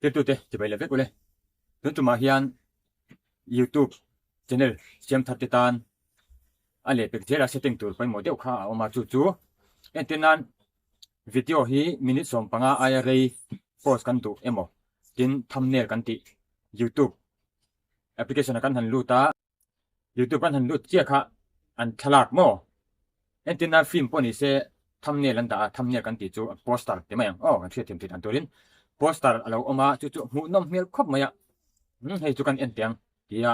Tirtute chibai leh vek ule. Tun tumah hian YouTube channel siam thar te tan a lehpek zela setting tur pawimawh deuh kha a awm a, chu chu entir nan video hi minute 15 aia rei post kan duh emaw tin thumbnail kan tih YouTube application ah kan han lut a. YouTube kan han lut chiah kha an thlalak maw? Entir nan film pawh ni se thumbnail an dah a, thumbnail kan tih chu poster ti mai ang aw kan hriat thiam thin ang turin poster a lo awm a, chu chu hmuhnawm hmel khawp mai a, umm hei chu kan en teh ang tia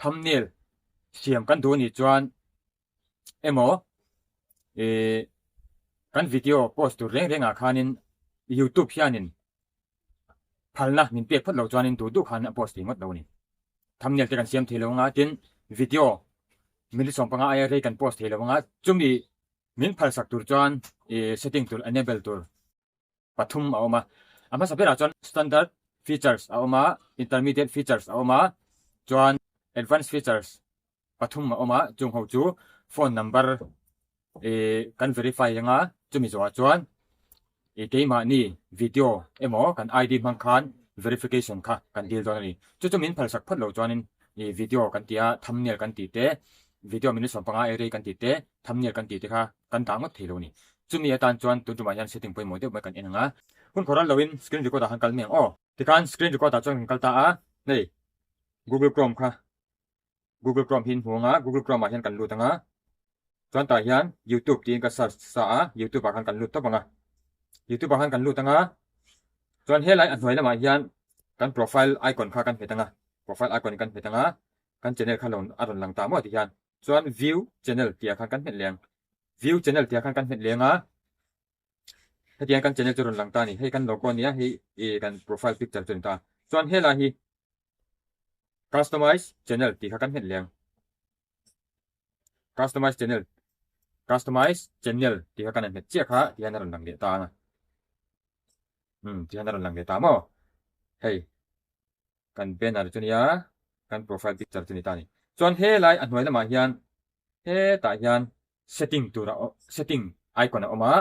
thumbnail siam kan duh anih chuan emaw ih kan video post tur reng rengah khanin YouTube hianin phalna min pek phawt loh chuanin duh duh khan a post thei ngawt lo a ni. Thumbnail te kan siam thei lo anga tin video minute 15 aia rei kan post thei lo anga chumi min phalsak tur chuan ih setting tur enable tur pathum a awm a. A hmasa berah chuan standard features a awm a, intermediate features a awm a, chuan advanced features pathum a awm a, chung ho chu phone number ih kan verify anga chumi zawhah chuan ih keimahni video emaw kan ID hmang khan verification kha kan dil dawn a ni. Chu chu min phalsak phawt loh chuanin ih video kan tih a, thumbnail kan tih te, video minute 15 ai rei kan tih te, thumbnail kan tih te kha kan dah ngawt thei lo a ni. Chumi atan chuan tun tumah hian setting pawimawh deuh mai kan en ang a. Hun khawh ral loin screen record ah khan kal mai ang aw. Tikhan screen record ah chuan kan kal ta a, hei Google Chrome kha Google Chrome hi in hmu anga, Google Chrome ah hian kan lut anga, chuan tah hian YouTube tiin ka search sa a, YouTube ah khan kan lut tawp anga, YouTube ah khan kan lut anga, chuan helai a hnuai lamah hian kan profile icon kha kan hmet anga, profile icon kan hmet anga, kan channel kha lo a rawn lang ta maw ti hian, chuan view channel tih ah khan kan hmet leh ang, view channel tih ah khan kan hmet leh anga, hetiang kan channel chu rawn lang ta a ni, hei kan logo a nia, hei ih kan profile picture chu a ni ta, chuan helai hi Customize channel tih kha kan hmet leh ang. Customize channel Customize channel tih kha kan han hmet chiah kha ti hian a rawn lang leh ta ang a. Um ti hian a rawn lang leh ta maw? Hei kan banner chu nia kan profile picture chu ni ta a ni. Chuan helai a hnuai lamah hian hetah hian setting tur a setting icon a awm a,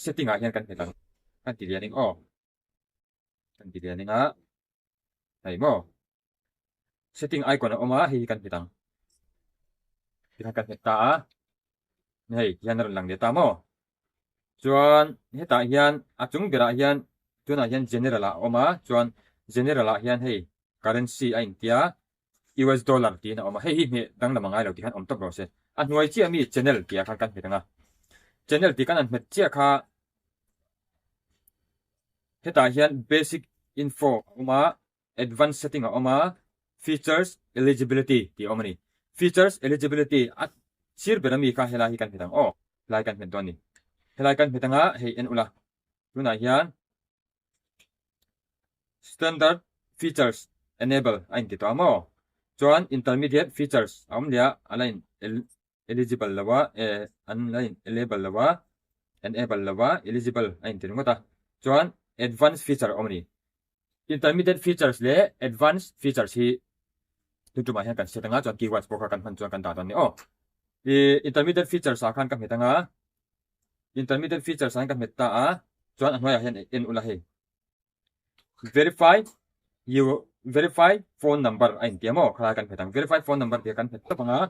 setting ah hian kan hmet ang. Kan ti lian eng aw. Kan ti lian eng a. Hei maw? Setting icon a awm a, hei hi kan hmet ang. Tikhan kan hmet ta a. Hei, tihian a rawn lang leh ta maw? Chuan hetah hian a chung berah hian tunah hian general ah a awm a, chuan general ah hian hei currency a intia US dollar tiin a awm a, hei hi hmeh danglam a ngai lo tih khan awm tawp rawh se. A hnuai chiah mi channel tih ah khan kan hmet ang a. Channel tih kan han hmet chiah kha Hetah hian basic info a awm a, advanced setting a awm a, features eligibility tih a awm a ni. Features eligibility a sir ber ami kha helai hi kan hmet ang aw, helai kan hmet dawn a ni. Helai kan hmet anga hei en ula, tunah hian standard features enable a inti tawh a maw? Chuan intermediate features a awm leh a, a la in eligible lo a, eh an la in enable lo a, enable lo a, eligible a inti ringawt a, chuan advance feature a awm a ni. Intermediate features leh advance features hi tun tumah hian kan set anga chuan keywords pawh kha kan hman chuan kan dah dawn a ni aw. Ih intermediate features ah khan ka hmet anga, intermediate features ah hian ka hmet ta a, chuan a hnuaiah hian en ula hei. Verify you verify phone number a inti a maw khalai kan hmet ang verify phone number tih kan hmet tawp ang a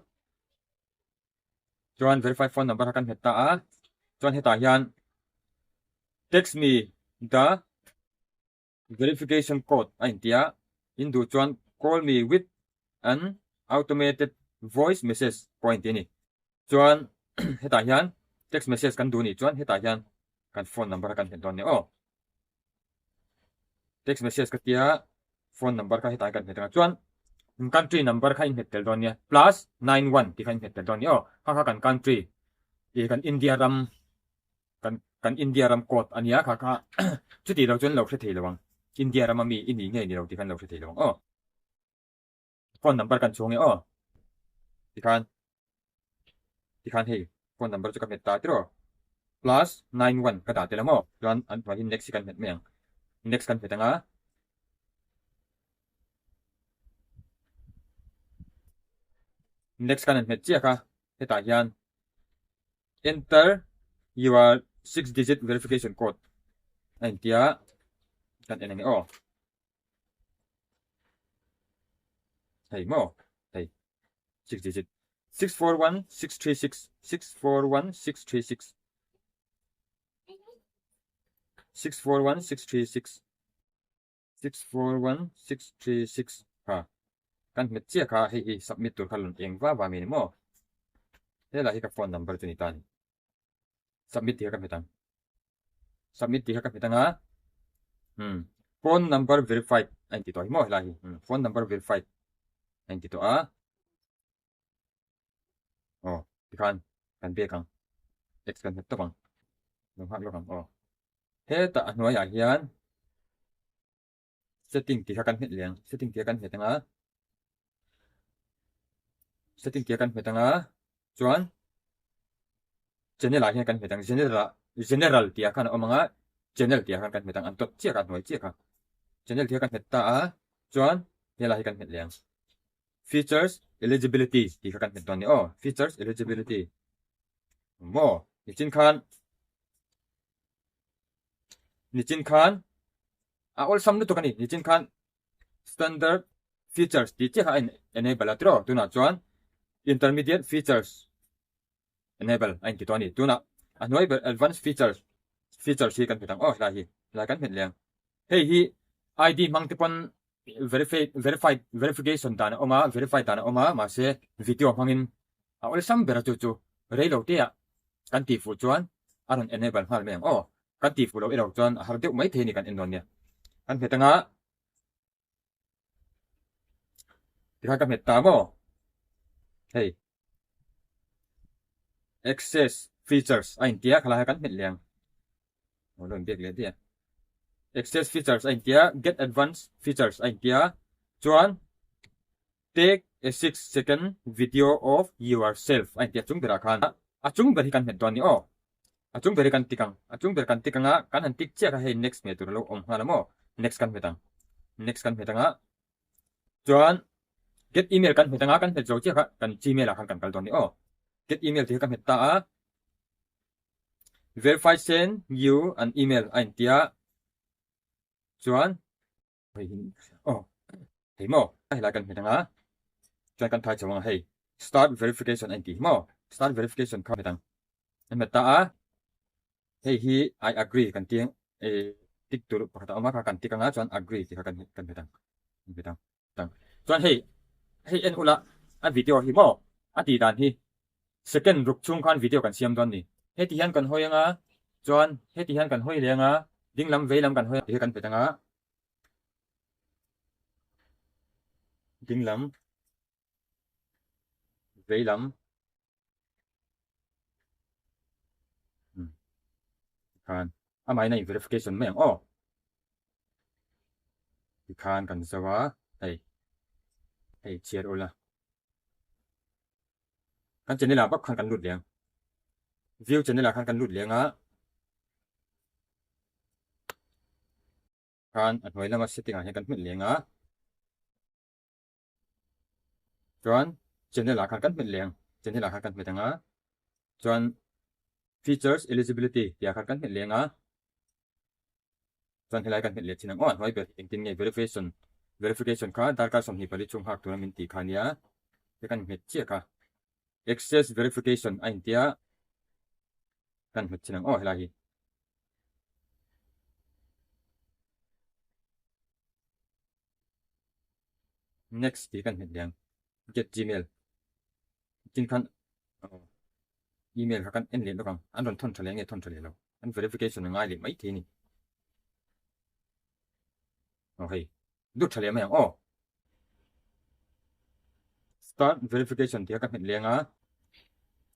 chuan verify phone number kha kan hmet ta a chuan hetah hian text me the verification code a inti a in duh chuan call me with an automated voice message pawh a inti a ni chuan hetah hian text message kan duh nih chuan hetah hian kan phone number kha kan hmet dawn a ni aw. Text message ka tia phone number kha hetah hian kan hmet ang a chuan country number kha in hmet tel dawn nia plus 91 tih kha in hmet tel dawn nia aw kha kha kan country ih kan India ram kan kan India ram code a nia kha kha chuti lo chuan lo hre thei lo ang India rama mi i nih ngei ni lo tih khan lo hre thei lo ang aw. Phone number kan chhung e aw. Tikhan tikhan hei phone number chu ka hmet ta tiraw. Plus 91 ka dah tel a maw. Chuan an hnuai hi next hi kan hmet mai ang. Next kan hmet anga. Next kan han hmet chiah kha hetah hian Enter your 6 digit verification code a intia kan en ang e aw. Hei maw? Hei 6 digit 641636 641636 641636 641636 kha kan hmet chiah kha hei hi submit tur kha rawn eng va va mi ni maw? Helai hi ka phone number chu ni ta a ni. Submit tih kha ka hmet ang. Submit tih kha ka hmet ang a. Hmm. Phone number verified a inti tawh hi maw helai hi. Hmm. Phone number verified a inti tawh a. Aw, tikhan kan biak ang. Text kan hmet tawp ang. Lo nghak lawk ang aw. Hetah a hnuaiah hian Setting tih kha kan hmet leh ang. Setting tih kha kan hmet ang a. Setting tih kha kan hmet ang a. Chuan channel ah hian kan hmet ang. General ah general tih ah khan a awm ang a. Channel tih ah khan kan hmet ang. An tawp chiah kha a hnuai chiah kha. Channel tih kha kan hmet ta a. Chuan helai hi kan hmet leh ang. Features eligibility tih kha kan hmet dawn a ni aw. Features eligibility. Maw nichin khan Nichin khan a awlsam lutuk a ni. Nichin khan standard features tih chiah kha a in enable a tiraw. Tunah chuan intermediate features enable a inti tawh a ni. Tunah a hnuai ber advanced features features hi kan hmet ang aw helai hi helai kan hmet leh ang. Hei hi ID hmang te pawn verify verified verification dan a awm a verify dan a awm a mahse video hmangin a awlsam ber a chu chu reilo te ah kan tih fuh chuan a rawn enable nghal mai ang aw kan tih fuh loh erawh chuan a har deuh mai thei a ni kan en dawn nia kan hmet anga tikhan ka hmet ta maw hei Access features a intia khalai kha kan hmet leh ang. Aw lo inbiak leh daih a. Access features a intia, get advanced features a intia, chuan take a 6 second video of yourself a intia chung berah khan a chung ber hi kan hmet dawn a ni aw. A chung ber hi kan tik ang. A chung ber kan tik anga kan han tik chiah kha hei next hmeh tur a lo awm nghal a maw. Next kan hmet ang. Next kan hmet anga Chuan get email kan hmet anga kan hmet zo chiah kha kan gmail ah khan kan kal dawn ni aw. Get email tih kha ka hmet ta a. Verify send you an email a intia. Chuan hei hi aw hei maw helai kan hmet anga chuan kan thai chho anga hei start verification a inti hi maw start verification kha hmet ang. An hmet ta a. Hei hi I agree kan tih eh tick tur pakhat a awm a kha kan tick anga chuan agree tih kha kan kan hmet ang kan hmet ang tang chuan hei hei en ula a video hi maw a tih dan hi second ruk chhung khan video kan siam dawn ni heti hian kan hawi anga chuan heti hian kan hawi leh anga ding lam vei lam kan hawi tih hi kan hmet anga ding lam vei lam Tikhan amah in a in verification mai ang aw. Tikhan kan zo a hei hei chhiar ula. Kan channel ah bawk khan kan lut leh ang. View channel ah khan kan lut leh ang a. Khan a hnuai lama setting ah hian kan hmet leh ang a. Chuan channel ah khan kan hmet leh ang, channel ah khan kan hmet ang a, chuan features eligibility tih ah khan kan hmet leh ang a, chuan helai kan hmet leh thin ang aw a hnuai ber engtin nge verification verification kha darkar 24 chhung nghak tura min tih kha nia te kan hmet chiah kha access verification a intia kan hmet thin ang aw helai hi. Next tih kan hmet leh ang. Get gmail. Tin khan email kha kan en leh lawk ang. An rawn thawn tha leh nge thawn tha leh lo. An verification a ngai leh mai thei a ni. Aw hei. Lut tha leh mai ang aw. Start verification tih kha ka hmet leh ang a.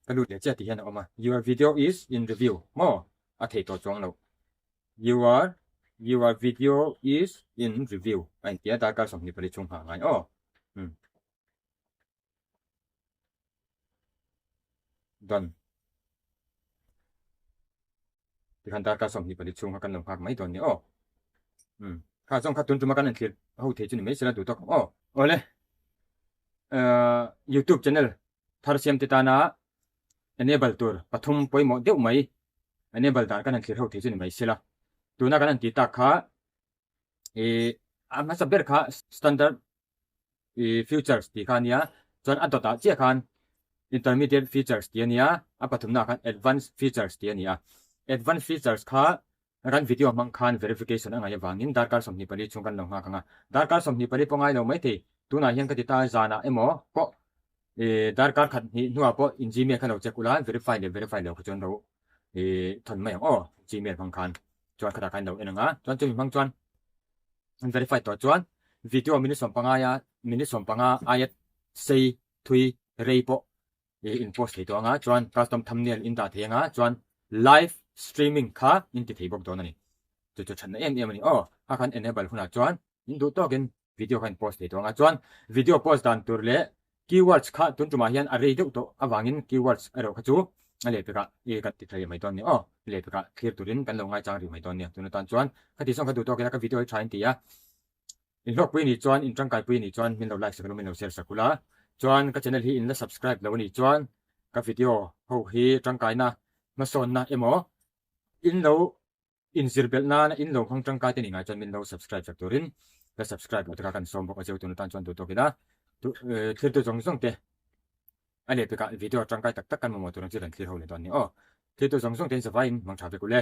Ka lut leh chiah tih hian a awm a. Your video is in review. Maw? A thei tawh chuang lo. Your your video is in review a inti a darkar 24 chhung nghah ngai aw. Um. Done. Tikhan darkar 24 chhung kha kan lo nghak mai dawn ni aw. Um. Kha zawng kha tun tuma kan inthlir ho thei chu ni mai sela duh tawk ang aw. Awle. Uh, YouTube channel thar siam te tana enable tur pathum pawimawh deuh mai enable dan kan han thlir ho thei chu ni mai sela. Tuna kan han tih tak kha ih a hmasa ber kha standard Features tih kha a nia, chuan a dawtah chiah khan Intermediate Features tih a nia, a pathumnaah khan Advanced Features tih a ni a. Advanced Features kha kan video hmang khan verification a ngaih avangin darkar 24 chhung kan lo nghak ang a. Darkar 24 pawh ngai lo maithei, tunah hian ka ti ta zanah emaw pawh darkar khat hnih hnuah pawh in Gmail kha lo check ula, verify leh verify lo kha chuan lo thawn mai ang aw Gmail hmang khan chuan khatah khan lo en ang a, chuan chumi hmang chuan an verify tawh chuan video minute 15 aia minute 15 aia sei thui rei pawh in post thei tawh ang a, chuan custom thumbnail in dah thei ang a, chuan live streaming kha in ti thei bawk dawn a ni. Chu chu thatna em em a ni aw, kha khan enable hunah chuan in duh tawkin video kha in post thei tawh ang a, chuan video post dan tur leh Keywords kha tun tumah hian a rei deuh tawh avangin keywords erawh kha chu a lehpekah i kan ti thei mai dawn nia aw. Lehpekah thlir turin kan lo ngaichang rih mai dawn nia. Tun atan chuan ka tih zawng kha duh tawk ila ka video hi tha in ti a. In hlawkpui nih chuan in tangkaipui nih chuan min lo like sak ula min lo share sak ula. Chuan ka channel hi in la subscribe lo anih chuan ka video ho hi tangkaina hmasawnna emaw in lo Inzir belh nana in lo hmang tangkai te ni ngai chuan min lo subscribe sak turin la subscribe lo te kha kan sawm bawk a cheu tun atan chuan duh tawk ila thiltu zawng zawng te a leh pekah video tangkai tak tak kan mamawh tur ang chi kan thlir ho leh dawn a ni aw. Thiltu zawng zawng te in zavaiin hmang tha vek u le.